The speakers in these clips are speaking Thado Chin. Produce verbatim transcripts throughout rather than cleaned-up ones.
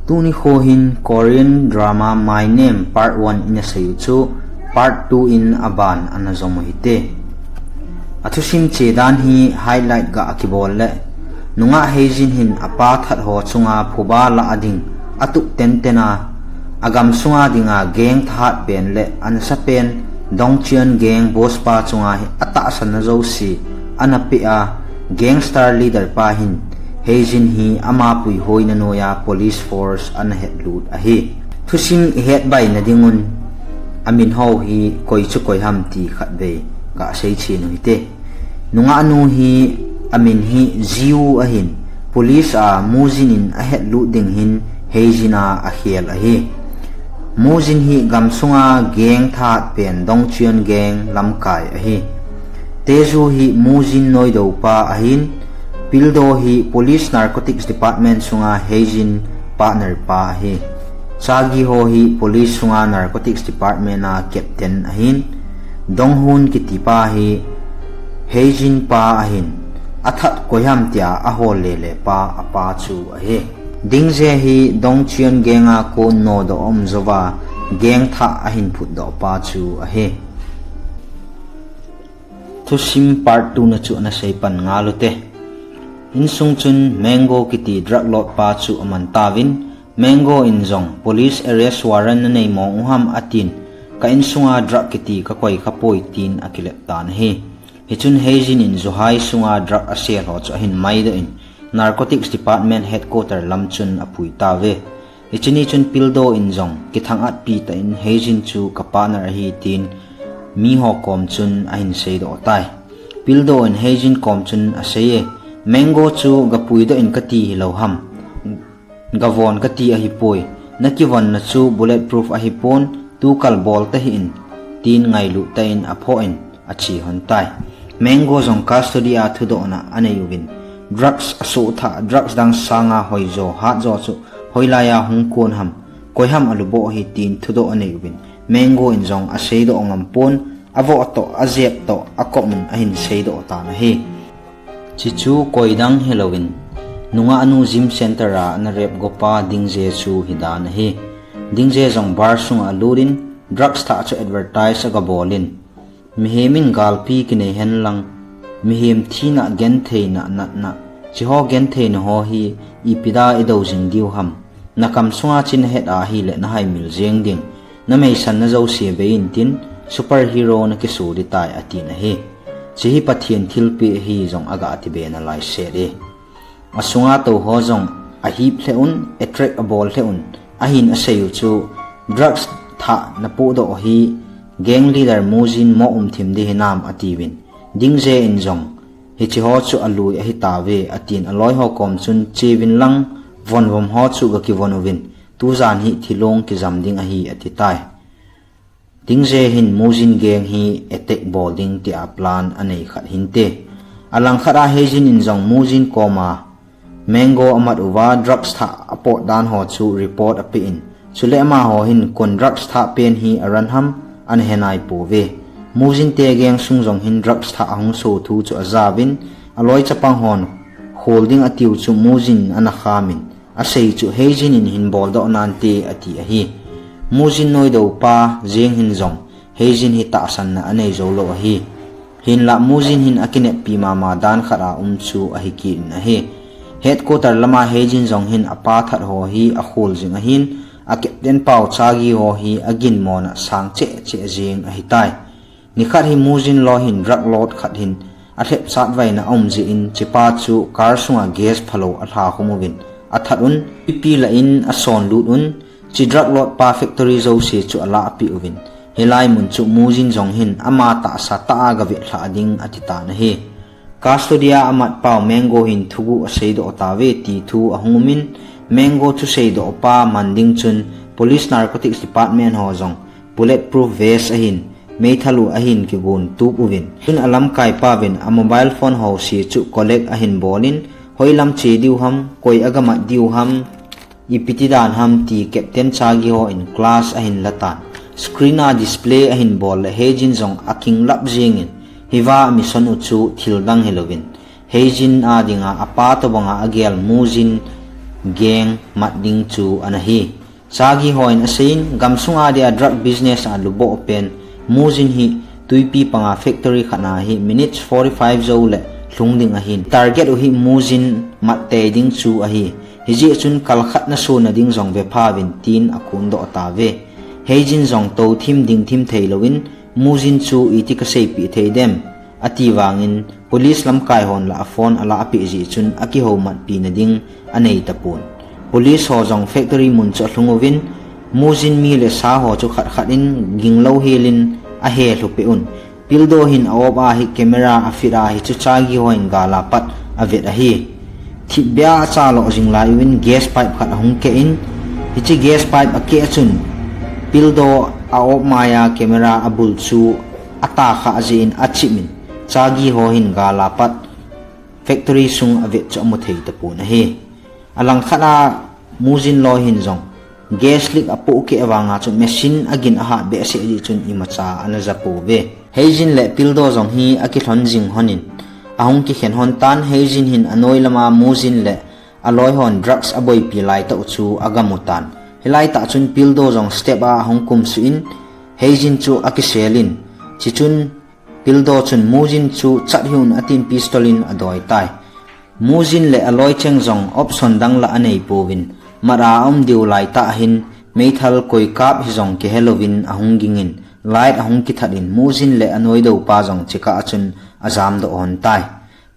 Tuni kho hin Korean drama My Name Part one in asei u chu Part two in aban ana jom u hite. Athusim che dan hi highlight ga akibol le, nungah Heijin hin apa that ho chunga phuba la ading atup tenten a, agam sunga dinga gang thahat pen le anasa pen Dongcheon gang boss pa chunga hi atahsan na jouse ana pe a, gangster leader pa hin Heijin hi ama puihoina noiya police force ana hetlut ahi. Thusim ihet bai na dingun amin ho hi koi chu koi ham ti khatvei ga sei chin u hite. Nungah nu hi amin hi Jiu ahin, police a Mujin in ahetlut ding hin Heijin a akhel ahi. Mujin hi gamsunga gang thahat pen Dongcheon gang lamkai ahi. Teju hi Mujin noidopa ahin, Pildo hi Police Narcotics Department sunga Heijin partner pa ahi. Chagi ho hi Police sunga Narcotics Department a captain ahin, Donghun kitipa hi Heijin pa ahin, athat koiham tia ahol lele pa apa chu ahi. Dingje hi Dongcheon gang a kon nodoh um jouva gang thah ahin phutdoh pa chu ahi. Thusim Part two na chu ana sei pan ngal u te. Insung chun Mango kiti drug lord pa chu aman tauvin, Mango in jong police arrest warrant na nei mong u ham atin, ka insunga drug kiti ka koi kha poi tin akilep tan ahi. Hichun Heijin in Juhai sunga drug asel ho chu ahin maidoh in, Narcotics Department headquarter lam chun apui tauve. Hichuni chun Pildo in jong kithang-at pi tah in Heijin chu ka partner ahi tin miho kom chun ahin seidoh tai. Pildo in Heijin kom chun asei e, Mango chu ga puidoh in kati hilou ham, ga von kati ahipoi. Na kivonna chu bulletproof ahipon, tukal bol tahih in, tin ngailut tah in aphoh in ache hon tai. Mango jong custody a thudohna anei uvin, drugs asoh thah, drugs dang sanga hoijo hatjo chu hoilaiya hung kon ham, koiham aluboh hi tin thudoh anei uvin, Mango in jong aseidoh ngam pon, avoh toh, ajep toh, akop un ahin seidoh tan ahi. Chuchu koidang hilouvin, nungah nu gym center a ana rape gopa Dingje chu hidan ahi. Dingje jong bar sunga alut in, drugs thah chu advertise aga bol in, mihem in galpi kinei henlang, mihem thina gentheina natna, chiho gentheina ho hi ipi da idou jing diu ham. Na kam sunga chin het ahile na haimil jeng ding. Na meisanna jouse bei intin, superhero na kisu ding tai atin ahi. Chihi Pathen thilpeh ahi jong aga tibe nalai set e. Asunga tou ho jong ahip lheh un, attract abol lheh un, ahin asei u chu, drugs thah na pohdoh hi gang leader Mujin mo um thim ding hinam atiuvin. Dingje in jong, hichi ho chu alui ahitauve, atin aloi ho kom chun, cheuvin lang, vonvom ho chu ga kivon uvin, tujan hi thilong kijam ding ahi, ati tai. Dingje hin Mujin gang hi attack bol ding tia plan anei khat hinte. Alangkhat a Heijin in jong Mujin koma Mango amat uva drugs thah apot dan ho chu report ape in, chule amaho hin koin drugs thah pen hi aran ham ana henai pouve. Mujin te gang sung jong hin drugs thah ahung so thu chu ajauvin, aloi chapang hon hol ding atiu chu Mujin ana khamin, asei chu Heijin in hin boldoh nante ati ahi. Mujin noidopa jeng hin jong Heijin hi tahsanna anei joulou ahi. Hinlah Mujin hin akineppi mama dan khat a um chu ahi kit in ahi. Headquarter lama Heijin jong hin apa that ho hi akhol jing ahin, a captain pau Chagi ho hi aginmona sang cheh cheh jeng ahitai. Nikhat hi Mujin loi hin drug lord khat hin alhep chatvaina aum jeh in, chipa chu car sunga gas phalou alha khum uvin, athat un, ipi lah in asonlut un, chi drug lord pa factory jouse chu alahpeh uvin, hilai mun chu Mujin jong hin ama tahsa tah a gavetlhah ding atitan ahi. Custody a amat pau Mango hin thuguh aseidoh tauve ti thu ahung umin, Mango thuseidoh pa man ding chun Police Narcotics Department ho jong bulletproof vest ahin, meithal u ahin kigon tup uvin, chun alamkai pauvin a mobile phone ho se chu collect ahin bolin, hoilam che diu ham, koi agamat diu ham, ipi ti dan ham ti Captain Chagi ho in class ahin latan, screen a display ahin bol le Heijin jong akinglap jengin, hiva mission u chu thil dang hilouvin, Heijin a dinga apa tobanga agel Mujin gang mat ding chu ana hi. Chagi hon aseiyin, gamsunga dia drug business a luboh pen Mujin hi tuipi panga factory khat na hi minutes forty five jou le lhung ding ahin. Target u hi Mujin mat tei ding chu ahi. Hijeh chun kal khat na suna ding jong vepha vin tin akhun doh tave. Heijin jong tou thim ding thim thei louvin, Mujin chu iti kaseipi thei dem, ati vangin, police lamkai hon la a phone ala api ji chun akihoumat pi na ding anei tapon. Police ho jong factory mun chu alhung uvin, Mujin mi le sa ho chu khat khat in ging lou hilin ahe lhupe un. Pildo hin a op a hi camera afit a hi chu Chagi hon gala pat avet ahi. Thipbia acha lo jing lai uvin gas pipe khat ahung ke in, hichi gas pipe ake chun Pildo a op maya camera abul chu ata kha ji in achimin Chagi ho hin gala pat factory sung avet chu amu thei tapon ahi. Alang khat a Mujin loi hin jong gas leak apoh ke vanga chu machine agin ahah behseh ji chun imacha ana ja pouve. Heijin le Pildo jong hi akilhon jing honin ahung kikhen hon tan. Heijin hin anoi lama Mujin le aloi hon drugs aboipi lai tah chu agamu tan. Hilai tah chun Pildo jong step a ahung kumsuh in Heijin chu akiselin, chichun Pildo chun Mujin chu chat hiun atin pistol in adoi tai. Mujin le aloi cheng jong option dang la anei pouvin, mat a aum diu lai tah hin meithal koi kap hi jong kihe louvin ahung gingin, light ahung kithat in Mujin le anoi dopa jong chika chun ajam doh hon tai.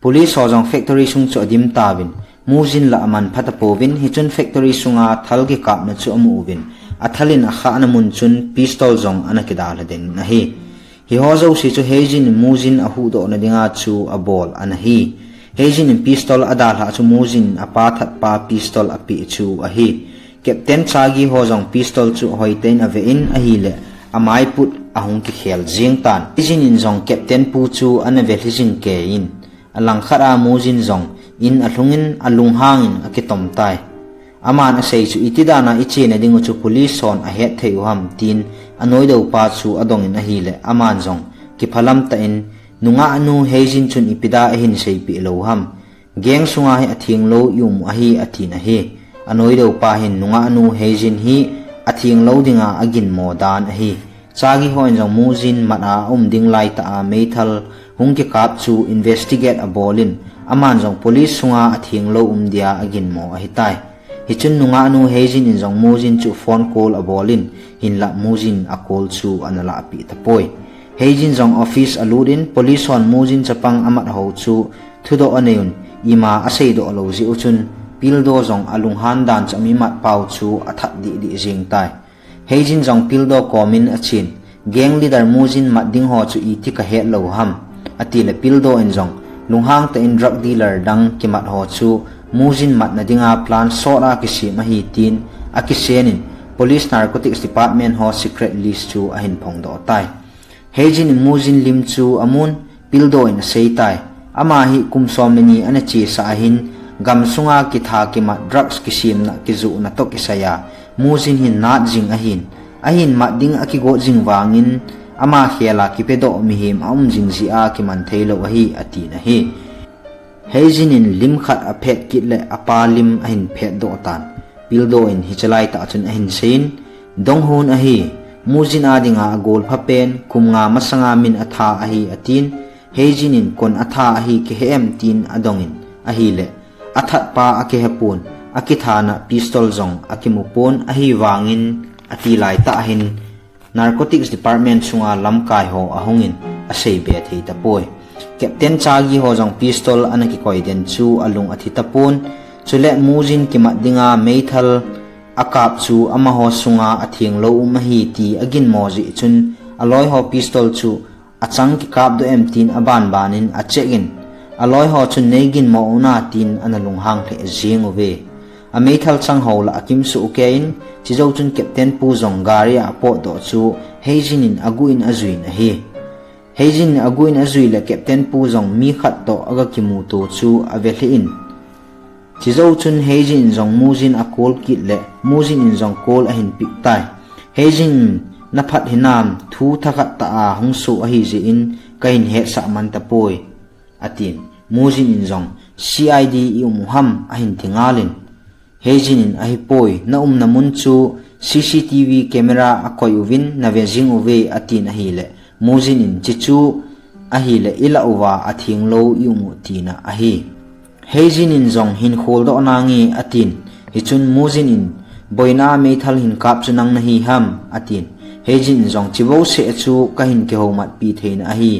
Police ho jong factory sung chu adim tauvin, Mujin la aman phat apouvin, hichun factory sunga thal kikapna chu amu uvin, athal in akhahna mun chun pistol jong ana kidalha den ahi. Hiho jouse chu Heijin in Mujin ahuhdoh na dinga chu abol ana hi. Heijin in pistol adalha chu Mujin in apa thatpa pistol api chu ahi. Captain Chagi ho jong pistol chu hoiten ave in ahile amai put ahung kikhel jing tan. Heijin in jong Captain pu chu ana ve lhi jing kei in, alang khat a Mujin jong in alhungin alunghangin akitom tai. Aman asei chu, iti dana ichena ding u chu police hon ahet thei u ham, tin anoi dopa chu adongin ahile, aman jong kiphalam tah in, nungah nu Heijin chun ipi da ahin seipeh lou ham. Gang sunga hi atheng lou i um u ahi, atin ahi. Anoi dopa hin nungah nu Heijin hi atheng lou dinga aginmo dan ahi. Chagi hon jong Mujin mat a um ding lai tah a meithal hung kikap chu investigate abolin, aman jong police sunga atheng lou um dia aginmo ahitai. Hichun nungah nu Heijin in jong Mujin chu phone call abolin, hinlah Mujin a call chu ana lahpeh tapoi. Heijin jong office alut in, police hon Mujin chapang amat ho chu thudoh anei un, ima aseidoh lou jeh u chun, Pildo jong alunghan dan chu amimat pau chu athat dih dih jing tai. Heijin jong Pildo komin achen, gang leader Mujin mat ding ho chu iti kahet lou ham, atile Pildo in jong, lunghang tah in drug dealer dang kimat ho chu Mujin matna dinga plan sot a kisem ahi tin akisenin, Police Narcotics Department ho secret list chu ahin phongdoh tai. Heijin in Mujin lim chu amun, Pildo in asei tai. Ama hi kum som le ni ana chesa ahin, gamsunga kitha kimat drugs kisemna kijohna toh kisaiya, Mujin hin nat jing ahin, ahin mat ding akigot jing vangin, ama khela kipedoh mihem aum jing jeh a kiman thei lou ahi, atin ahi. Heijin in lim khat aphet kit le apa lim ahin phetdoh tan. Pildo in hiche laitah chun ahin seiyin, Donghun ahi, Mujin a dinga agol pha pen, kum nga masanga min atha ahi, atin, Heijin in kon atha ahi kihe em tin adongin, ahile, athatpa akihe pon, akithana pistol jong akimu pon, ahivangin, ati laitah hin, Narcotics Department sunga lamkai ho ahungin aseibe thei tapoi. Captain Chagi ho jong pistol ana kikoi den chu alung athi tapon. Chule Mujin kimat dinga meithal akap chu amaho sunga atheng lou um ahi ti aginmo jeh chun aloi ho pistol chu achang kikapdoh em tin abanbanin acheck in, aloi ho chun neiginmo una tin ana lunghang lheh jeng uve. Ameithal chang ho lah akimsuh u keiyin, chejou chun Captain pu jong gari a apotdoh chu Heijin in aguh in ajuiyin ahi. Heijin in aguh in ajui le Captain pu jong mi khat toh aga kimuto chu ave lheh in, chejou chun Heijin in jong Mujin acall kit le Mujin in jong call ahin pick tai. Heijin in, naphat hinam, thu thakhat tah a hung soh ahi jeh in kahin hetsah man tapoi, atin. Mujin in jong, C I D i um u ham, ahin ti ngalin. Heijin in, "Ahipoi, na umna mun chu C C T V camera a koi uvin na ve jing uve," atin ahile, Mujin in, "Chichu ahile i la uva a theng lou i um u," tina ahi. Heijin in jong, "Hin khol doh nange," atin. Hichun Mujin in, "Boina meithal hin kap chu nang nahi ham?" atin. Heijin in jong, "Chibou seh chu ka hin kihoumat pi theina ahi.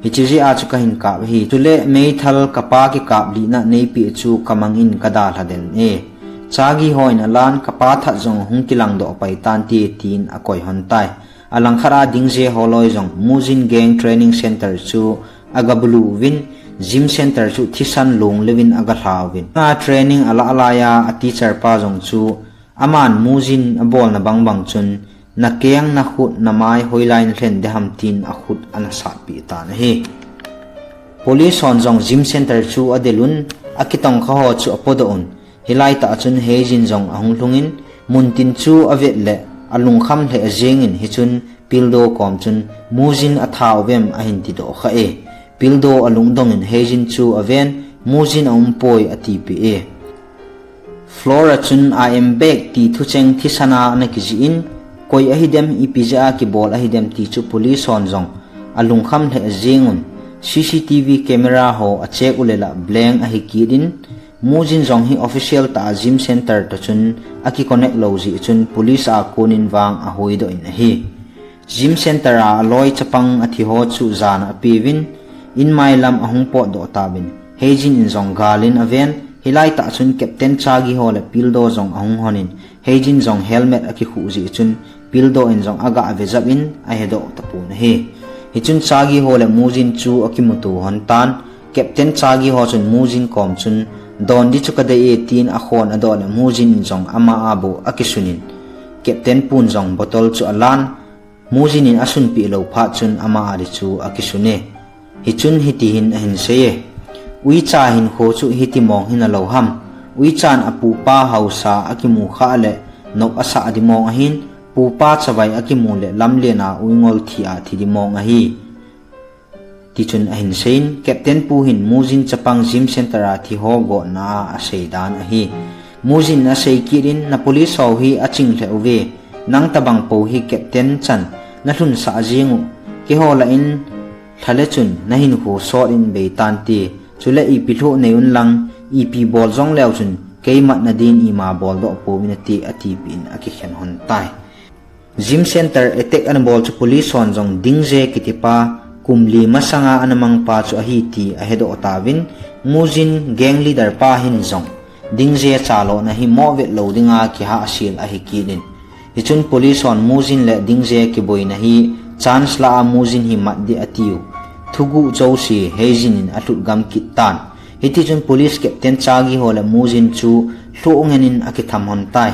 Hiche jeh a chu ka hin kap ahi. Chule meithal ka pa kikap lihna neipi chu ka mang in ka dalha den e. Chagi ho in alan ka pa that jong hung kilang doh pai tante," tin a koi hon tai. Alangkhat a Dingje holoi jong Mujin Gang Training Center chu aga bulu uvin, gym center chu thisan long leuvin aga hla uvin. A training alah laiya a teacher pa jong chu aman Mujin abolna bangbang chun, "Na keng, na khut, na mai hoilai na lhen de ham?" tin a khut ana satpi tan ahi. Police hon jong gym center chu adel un, akitongkha ho chu apodoh un. Hilai tah chun Heijin jong ahung lhungin, muntin chu avet le alungkham lheh jengin, hichun pildo kom chun, "Mujin atha uvem?" ahin tidoh kha e. Pildo alungdongin Heijin chu aven, "Mujin aumpoi," atipeh e. Floor a chun, "I am back," ti thucheng thisan a ana kijih in, "Koi ahidem, ipi jeh a kibol ahidem?" ti chu police hon jong alungkham lheh jengun, C C T V camera ho a check u le la blank ahi kit in, Mujin jong hi official tah a gym center toh chun aki connect lou jeh chun police a konin vang ahuidoh in ahi. Gym center a aloi chapang athi ho chu jan a apeuvin, in mailam ahung potdoh tauvin, Heijin in jong galin aven, hilai tah chun Captain Chagi ho le pildo jong ahung honin, Heijin jong helmet akikhuh jeh chun pildo in jong aga ve jap in ahedoh tapon ahi. Hichun Chagi ho le Mujin chu akimuto hon tan, Captain Chagi ho chun Mujin kom chun, "Don di chu kadei e," tin akhon adoh le Mujin in jong ama a bou akisunin, Captain pun jong bottle chu alan, Mujin in asunpeh lou phat chun ama a di chu akisun e. Hichun hiti hin ahin sei e, "Uicha hinkho chu hiti mong hi nalou ham? Uichan apupa haosa akimu khah le nop asah di mong ahin, pupa chavai akimu le lamlen a uingol thi a thi di mong ahi." Tichun ahin seiyin, Captain pu hin Mujin chapang gym center a thi ho gotna a asei dan ahi. Mujin in asei kit in, "Na police ho hi aching lheh uve, nang tabang pou hi Captain chan nalhunsah jeng u, keiho lah in lha le chun nahinkho sot in bei tante, chule ipi lhoh nei un lang, ipi bol jong leu chun kei matna din ima boldoh pouvin ati," atipeh in akikhen hon tai. Gym center attack ana bol chu police hon jong Dingje kitipa kum li masanga ana mangpa chu ahi ti ahedoh tauvin, Mujin gang leader pa hin jong Dingje chalona hi moh vet lou dinga kihahsel ahi kit in. Hichun police hon Mujin le Dingje kiboina hi chance lah a Mujin hi mat ding atiu thuguh jouse Heijin in alhut gam kit tan. Hitichun police Captain Chagi ho le Mujin chu lhoh ngen in akitham hon tai.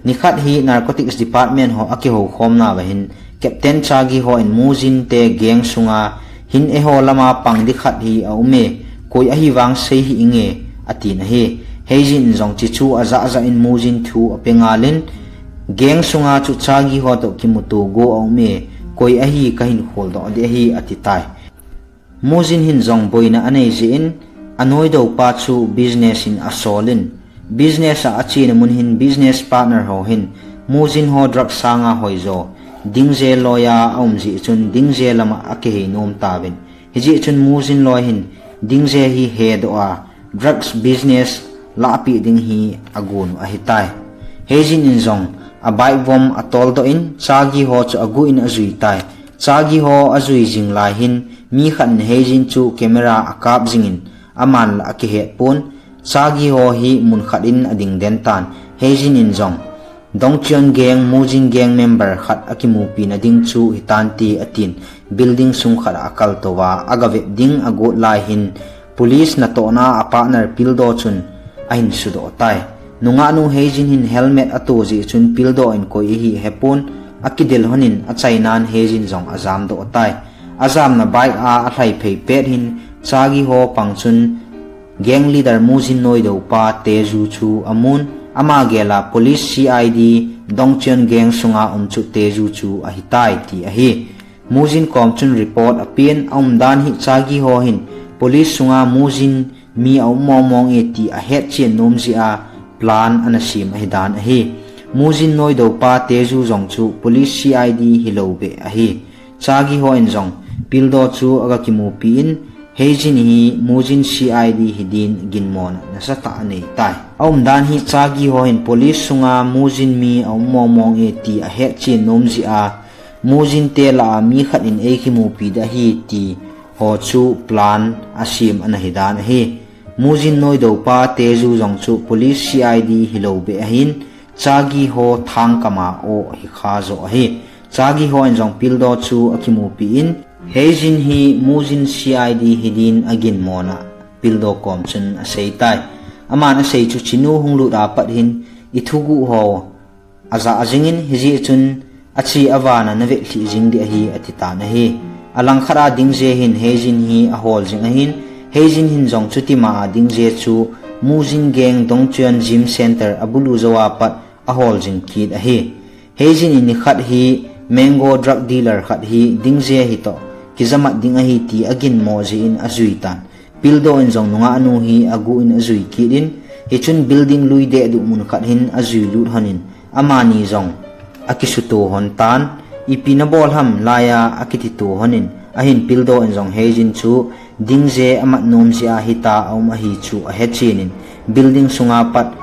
Nikhat hi Narcotics Department ho akihoukhomna uva hin, Captain Chagi ho in Mujin te gang sunga hin eiho lama pang di khat hi aume, koi ahivang sei hih inge, atin ahi. Heijin in jong chuche chu ajahjah in Mujin thu ape ngal in, gang sunga chu Chagi ho toh kimuto go aume, koi ahi kahin kholdoh ding ahi, ati tai. Mujin hin jong boina anei jeh in, anoidopa chu business in asol in, business a achena mun hin business partner ho hin Mujin ho drug sanga hoijo Dingje loi a aum jeh chun Dingje lama akihei nom tauvin. Hijeh chun Mujin loi hin Dingje hi hedoh a drugs business lahpeh ding hi agon u ahitai. Heijin in jong abike vom atoldoh in Chagi ho chu aguh in ajui tai. Chagi ho ajui jing lai hin mi khat in Heijin chu camera akap jingin aman la akihet pon, Chagi ho hi mun khat in ading den tan. Heijin in jong Dongcheon gang, Mujin gang member khat akimupina ding chu hitante atin, building sung khat a akaltou a, agavet ding agot lai hin, police natohna a partner Pildo chun ahin sudoh tai. Nungahnu Heijin hin helmet ato jeh chun Pildo in koi ahi ahepon, akidel honin achainan Heijin jong ajamdoh tai. Ajamna bike a alhai phei pet hin Chagi ho pang chun gang leader Mujin noidopa Teju chu amun, ama gel a police C I D Dongcheon gang sunga um chu Teju chu ahitai ti ahi. Mujin kom chun report apen, aumdan hi Chagi ho hin police sunga Mujin mi aum mongmong e ti ahetchen nom jeh a plan ana sem ahi dan ahi. Mujin noidou pa Teju jong chu police C I D hilou beh ahi. Chagi ho in jong Pildo chu aga kimupi in, Heijin hi Mujin C I D hi din ginmona nasatah anei tai. Aumdan hi Chagi ho hin police sunga Mujin mi aum mong mong e ti ahetchen nom jeh a, Mujin te lah a mi khat in eikimupi ding ahi ti ho chu plan asem ana hi dan ahi. Mujin noidou pa Teju jong chu police C I D hilou beh ahin, Chagi ho thangkam a o hi kha jo ahi. Chagi ho in jong Pildo chu akimupi in, Heijin hi Mujin C I D hi din aginmona Pildo kom chun asei tai. Aman asei chu chinu hung lut a pat hin ithuguh ho aja jingin, hijeh chun achi avana navet lhih jing ding ahi ati tan ahi. Alangkhat a Dingje hin Heijin hi ahol jing ahin, Heijin hin jong chutima a Dingje chu Mujin gang Dongchuan Gym Center abulu jou a pat ahol jing kit ahi. Heijin in nikhat hi Mango drug dealer khat hi Dingje hi toh kijamat ding ahi ti aginmo jeh in ajui tan. Pildo in jong nungah nu hi aguh in ajui kit in, hichun building lui dehduh mun khat hin ajui lut hon in, amani jong akisuto hon tan. Ipi nabol ham, laiya akitito hon in, ahin Pildo in jong Heijin chu Dingje amat nom jeh a hita aum ahi chu ahechen in, building sunga pat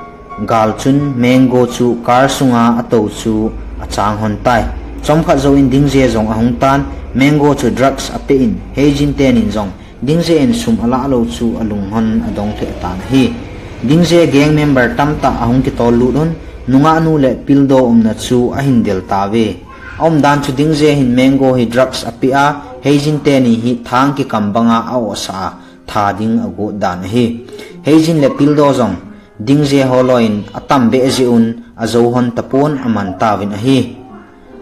gal chun Mango chu car sunga atou chu achang hon tai. Chomkhat jouvin Dingje jong ahung tan, Mango chu drugs ape in, Heijin tenin jong Dingje in sum alah lou chu alung hon adong lheh tan ahi. Dingje gang member tamtah ahung kitol lut un, nungah nu le Pildo umna chu ahin del tauve. Aumdan chu Dingje hin Mango hi drugs ape a, Heijin teni hi thang kikam banga a-ohsah a, tha ding agot dan ahi. Heijin le Pildo jong Dingje ho loiyin atam behseh un ajou hon tapon aman tauvin ahi.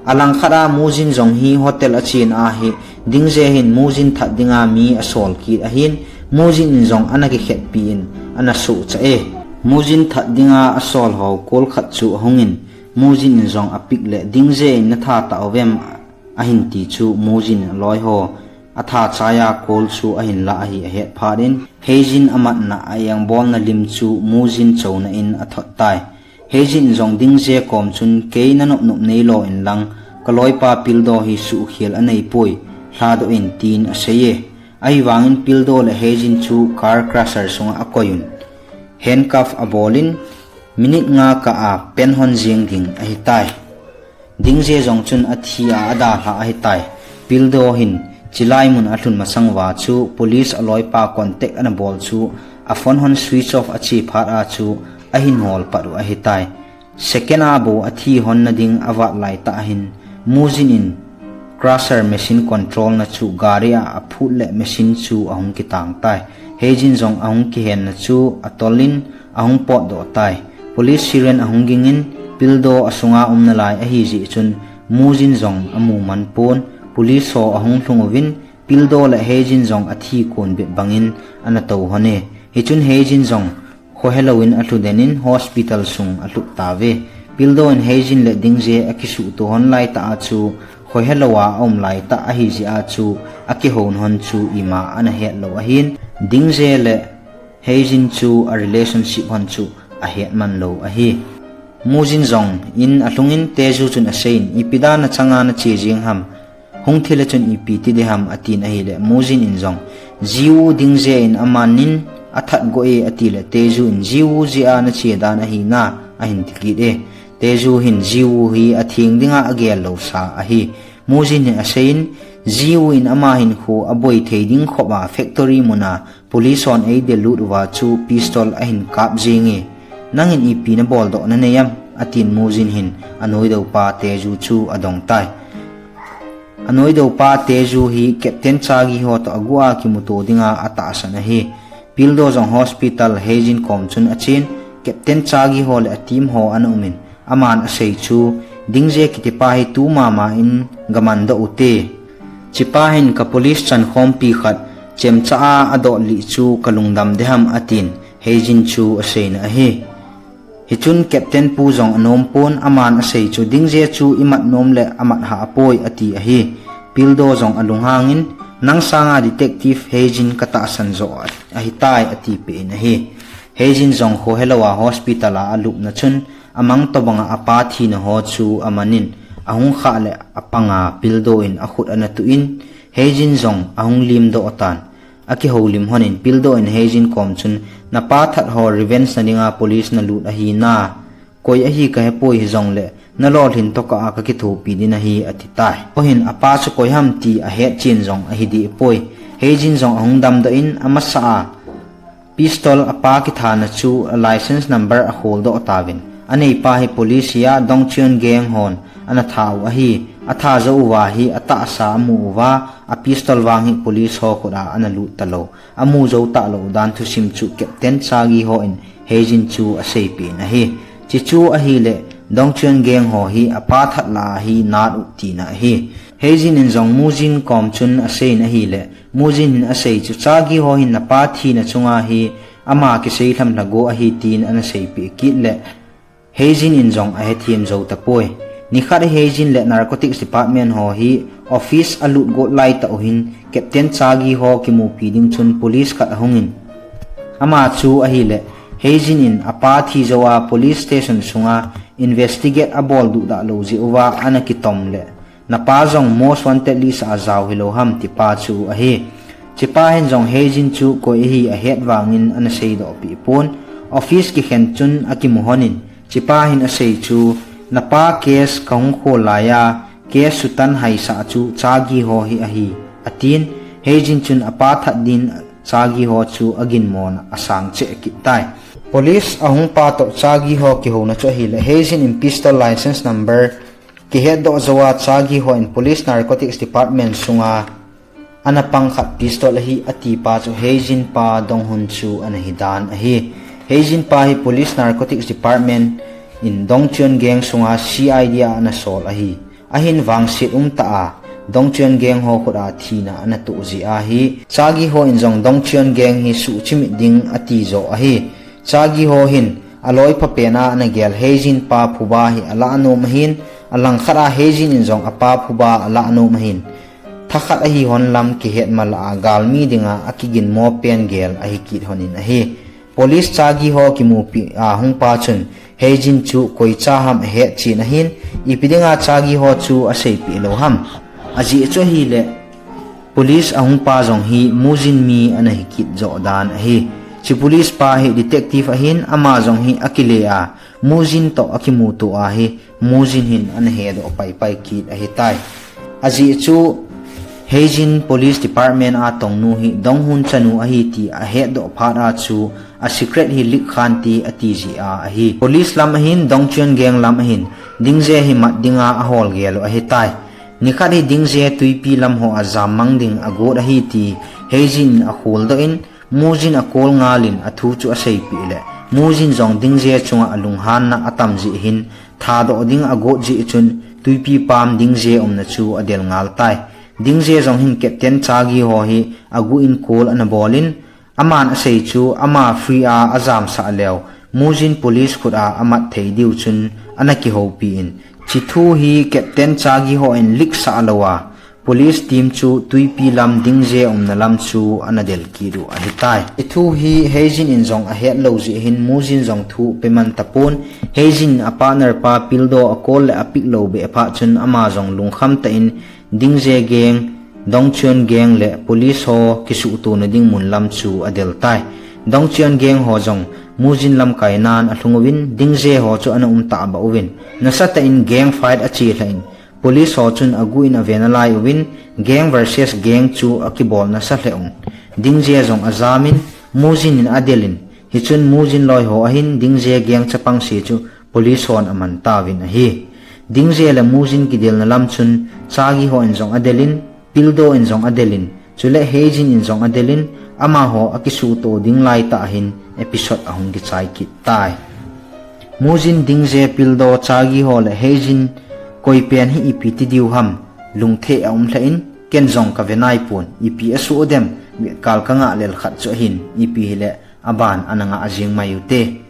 Alangkhat a Mujin jong hi hotel achen ahi, Dingje hin Mujin that dinga mi asol kit ahin, Mujin in jong ana kikhetpi in ana suhcha e. Mujin that dinga asol ho kol khat chu ahungin, Mujin in jong apick le, Dingje in natha tauvem ahin ti chu Mujin in aloi ho atha chaiya kol chu ahin lah ahi ahet phat in, Heijin amatna a-engbolna lim chu Mujin chouna in athot tai. Heijin jong Dingje kom chun, kei nanop nop neilou inlang, kaloipa Pildo hi suhkhel anei poi, lhadoh in tin asei e. Ahivangin Pildo le Heijin chu car crusher sunga akoiyun, handcuff abolin, minute nga kah a pen hon jeng ding ahitai. Dingje jong chun athi a adalhah ahitai. Pildo hin chilai mun alhun masang uva chu police aloipa contact anabol chu aphone hon switch off ache phat a chu ahin hol pat u ahitai. Second a bou athi honna ding avat laitah hin Mujin in crusher machine control na chu gari a aphut le machine chu ahung kitang tai. Heijin jong ahung kihenna chu atolin ahung potdoh tai. Police siren ahung gingin Pildo asunga umnalai ahijeh chun Mujin jong amu man pon, police ho ahung lhung uvin Pildo le Heijin jong athi kon bep bangin ana tou hon e. Hichun Heijin jong khohelouvin alhudenin hospital sung alhut tauve. Pildo in Heijin le Dingje akisuhto hon laitah a chu khohelouva aum laitah ahijeh a chu akihouna hon chu ima ana hetlou ahin, Dingje le Heijin chu a relationship hon chu ahet manlou ahi. Mujin jong in alhungin Teju chun aseiyin, ipi dan nachanga nache jeng ham, hung thile chun ipi ti ding ham atin ahile, Mujin in jong, Jiwoo Dingje in amanin athat go e atile, Teju in, Jiwoo jeh a nache dan ahina, ahin tikit e. Teju hin Jiwoo hi atheng dinga agel lousa ahi. Mujin hin aseiyin, Jiwoo in ama hinkho aboi thei ding khop a factory muna police hon eidelut uva chu pistol ahin kap jenge. Nangin ipi naboldoh nanei am? Atin Mujin hin anoidoupa Teju chu adong tai. Anoidoupa Teju hi Captain Chagi ho toh aguh a kimuto dinga atahsan ahi. Pildo jong hospital Heijin kom chun achen, Captain Chagi ho le a team ho ana umin, aman asei chu, Dingje kitipa hi tu mama in gamandoh ute. Chipa hin ka police chankhompi khat chemcha a adotlih chu kalungdam ding ham atin, Heijin chu aseina ahi. Hichun Captain pu jong anom pon, aman asei chu, Dingje chu imat nom le amat hah apoi ati ahi. Pildo jong alunghangin, nang sanga detective Heijin katahsan joh ahitai atipeh in ahi. Heijin jong khohelou a hospital a alupna chun, amang tobanga apa thina ho chu amanin, ahung khah le apanga pildo in akhut ana tuh in, Heijin jong ahung limdoh tan. Akihoulim honin pildo in Heijin kom chun, napa that ho revenge nadinga police nalut ahi na, koi ahi kahepoi hijongle, nalolhin tokah a kakithopi ding ahi, ati tai. Ahin apa chu koi ham ti ahet chen jong ahi deh poi. Heijin jong ahung damdoh in amasa a pistol apa kithana chu a license number akholdoh tauvin. Aneipa hi police hi a Dongchuan gang hon ana tha u ahi. Atha jou uva hi atahsa amu uva, a pistol vang hi police ho khut a ana lut talou. Amu jou talou dan thusim chu Captain Chagi hon Heijin chu aseipeh in ahi. Chuche chu ahile Dongchuan gang ho hi apa that lah a hi nat u tina ahi. Heijin in jong Mujin kom chun aseiyin ahile, Mujin hin asei chu Chagi ho hin napa thina chunga hi ama kisei lhamlha go ahi tin ana seipeh kit le, Heijin in jong ahethem jou tapoi. Nikhat Heijin le Narcotics Department ho hi office alut got laitah u hin Captain Chagi ho kimupi ding chun police khat ahungin. Ama chu ahile, Heijin in apa thi jou a police station sunga investigate abol duhdah lou jeh uva ana kitom le, napa jong most wanted list a ajao hilou ham tipa chu ahi. Chupa hin jong Heijin chu koi ahi ahet vangin ana seidoh peh pon. Office kikhen chun akimu honin, chupa hin asei chu, napa case kahung khol laiya, case sutan haisah chu Chagi ho hi ahi, atin, Heijin chun apa that din Chagi ho chu aginmona asang cheh kit tai. Police ahung pa toh Chagi ho kihouna chu ahile, Heijin in pistol license number kihetdoh jou a Chagi hon Police Narcotics Department sunga ana pang khat pistol ahi atipa chu Heijin pa Donghun chu ana hidan ahi. Heijin pa hi Police Narcotics Department in Dongchuan gang sunga C I D a ana sol ahi. Ahin vangset umtah a Dongchuan gang ho khut a thina ana toh jeh ahi. Chagi hon jong Dongchuan gang hi suhchimit ding ati jo ahi. Chagi ho hin aloi phapen a ana gel Heijin pa phuba hi alah nom ahin, alangkhat a Heijin in jong apa phuba alah nom ahin. Thakhat ahi hon lam kihet malah a galmi dinga akiginmo pen gel ahi kit honin ahi. Police Chagi ho kimupi a hung pa chun Heijin chu koi cha ham ahet chen ahin, ipi dinga Chagi ho chu aseipeh lou ham. Ajeh chu ahile, police ahung pa jong hi Mujin mi ana hi kit jo dan ahi. Chu police pa hi detective ahin, ama jong hi akile a, Mujin toh akimuto ahi, Mujin hin ana hedoh paipai kit ahitai. Ajeh chu Heijin Police Department a tongnu hi Donghun chanu ahi ti ahetdoh phat a chu a secret hi leak khan ti ati jeh a ahi. Police lam ahin Dongchuan gang lam ahin Dingje hi mat dinga ahol gel u ahitai. Nikhat hi Dingje Tuipi lam ho a jammang ding agot ahi ti Heijin in akholdoh in, Mujin akol ngalin athu chu aseipeh le, Mujin jong Dingje chunga alunghanna atam jeh hin, thadoh ding agot jeh chun, Tuipi pam Dingje umna chu adel ngal tai. Dingje jong hin Captain Chagi ho hi aguh in kol ana bolin, aman asei chu ama free a ajamsah leu, Mujin police khut a amat thei diu chun ana kihoupi in, chu thu hi Captain Chagi hon leak sah lou a, police team chu Tuipi lam Dingje umna lam chu ana del kit u ahitai. Chu thu hi Heijin in jong ahet lou jeh hin Mujin jong thu peman tapon, Heijin in a partner pa pildo akol le apick lou beh phat chun ama jong lungkham tah in Dingje gang, Dongchuan gang le police ho kisuhtona ding mun lam chu adel tai. Dongchuan gang ho jong Mujin lamkai nan alhung uvin, Dingje ho chu ana um tahbeh uvin, nasatah in gang fight ache lhah in, police ho chun aguh in ave nalai uvin, gang versus gang chu akibol nasa lheh un. Dingje jong ajamin, Mujin in adelin, hichun Mujin loi ho ahin, Dingje gang chapang se chu police hon aman tauvin ahi. Dingje le Mujin kidelna lam chun, Chagi hon jong adelin, Pildo in jong adelin, chule Heijin in jong adelin, amaho akisuhto ding laitah hin episode ahung kichai kit tai. Mujin, Dingje, Pildo, Chagi ho le Heijin koi pen hi ipi ti diu ham, lungthim aum lheh in, ken jong kave naipon, ipi asoh dem, vetkal kangah lel khat chu ahin, ipi hile, aban ana ngah jing mai ute.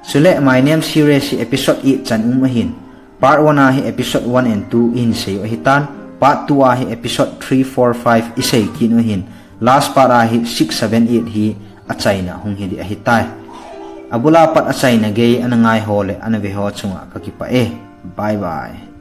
Chule My Name series hi episode eight chan um ahin. Part one a hi episode one and two ihin sei u ahitan. Part two a hi episode three, four, five isei kit u ahin. Last part a hi six, seven, eight hi achaina hung hi ding ahitai. Abula pat achaina gei ana ngaiho le ana veho chunga kakipah e. Bye bye.